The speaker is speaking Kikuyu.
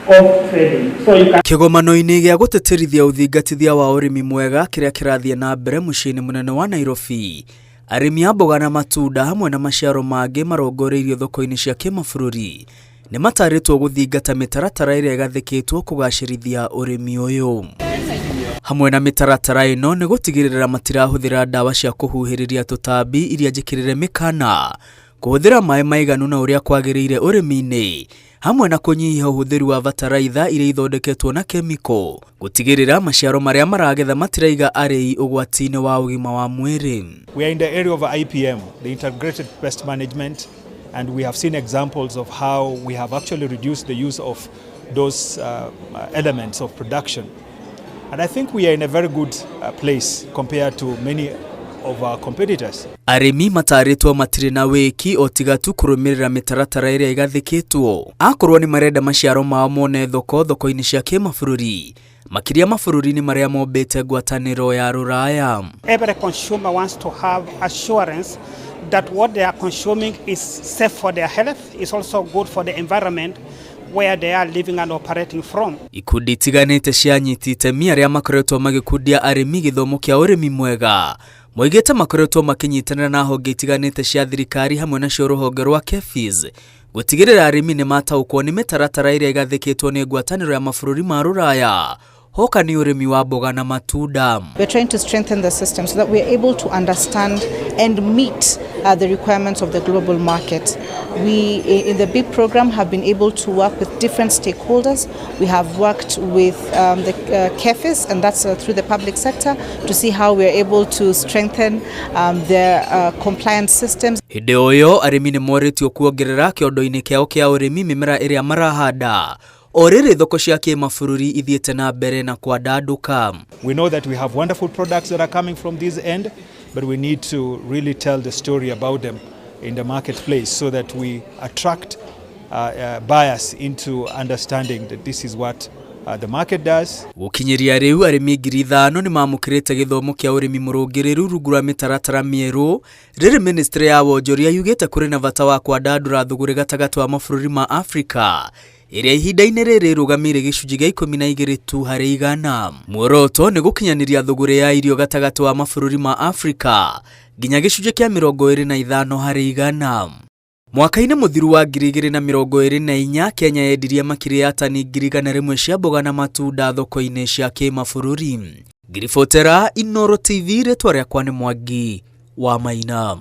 Of trading. So you can Kĩgomano-inĩ gĩa gũtĩtĩrithia ũthingatithia wa ũrĩmi mwega kĩrĩa kĩrathiĩ na mbere mũciĩ-inĩ mũnene wa Nairobi, arĩmi a mboga na matunda hamwe na maciaro mangĩ marongoreirio thoko-inĩ cia kĩmabũrũri nĩ matarĩtwo gũthingata mĩtaratara ĩrĩa ĩgathĩkĩtwo kũgacĩrithia ũrĩmi ũyũ. Hamwe na mĩtaratara ĩno nĩ gũtigĩrĩra matirahũthĩra ndawa cia kũhuhĩrĩria tũtambi iria njĩkĩrĩre mĩkana, kũhũthĩra maĩ maiganu na ũrĩa kwagĩrĩire ũrĩmi-inĩ, hamwe na kũnyihia ũhũthĩri wa bataraitha iria ithondeketwo na kemiko, gũtigĩrĩra maciaro marĩa maragetha matiraiga arĩi ũgwati-inĩ wa ũgima wa mwĩrĩ. We are in the area of IPM, the Integrated Pest Management, and we have seen examples of how we have actually reduced the use of those elements of production. And I think we are in a very good place compared to many of our competitors. Arĩmi matarĩtwo matirĩ na wĩki o tiga tu kũrũmĩrĩra mĩtaratara ĩrĩa ĩgathĩkĩtwo akorwo nĩ marenda maciaro mao mone thoko thoko-inĩ cia kĩmabũrũri, makĩria mabũrũri-inĩ marĩa mombĩte ngwatanĩro ya Rũraya. Every consumer wants to have assurance that what they are consuming is safe for their health, is also good for the environment where they are living and operating from. Ikundi itiganĩte cia anyiti itemi arĩa makoretwo magĩkundia arĩmi gĩthomo kĩa ũrĩmi mwega moigĩte makoretwo makĩnyitanĩra na honge itiganĩte cia thirikari hamwe nacio rũhonge rwa KEPHIS gũtigĩrĩra arĩmi nĩ mataũkwo nĩ mĩtaratara ĩrĩa ĩgathĩkĩtwo nĩ ngwatanĩro ya mabũrũri ma Rũraya hoka nĩ ũrĩmi wa mboga na matunda. We're trying to strengthen the system so that we're able to understand and meet the requirements of the global market. We, in the BIP program, have been able to work with different stakeholders. We have worked with the KEPHIS, and that's through the public sector, to see how we're able to strengthen their compliance systems. Hĩndĩ o ĩyo arĩmi nĩ morĩtio kuongerera kĩondo-inĩ kĩao kĩa ũrĩmi mĩmera ĩrĩa marahanda o rĩrĩ thoko cia kĩmabũrũri ithiĩte na mbere na kwandandũka. We know that we have wonderful products that are coming from this end, but we need to really tell the story about them in the marketplace so that we attract buyers into understanding that this is what the market does. Gũkinyĩria rĩu arĩmi 5,000 nĩ mamũkĩrĩte gĩthomo kĩa ũrĩmi mũrũngĩrĩru rungu rwa mĩtaratara mĩerũ rĩrĩ ministry ya wonjoria yugĩte kũrĩ na bata wa kwandandũra thũgũrĩ gatagatĩ wa mabũrũri ma Afrika ĩrĩa ihinda-inĩ rĩrĩ ĩrũgamĩire gĩcunjĩ gĩa 12 tu harĩ igana. Muoroto nĩ gũkinyanĩria thũgũrĩ ya irio gatagatĩ wa mabũrũri ma Afrika nginya gĩcunjĩ kĩa 25 harĩ igana. Mwaka-inĩ mũthiru wa 2024, Kenya yendirie makĩria ya tani 100,000 cia mboga na matunda thoko-inĩ cia kĩmabũrũri. Ngiribotera Inooro TV, rĩtwa rĩakwa nĩ Mwangi wa Maina.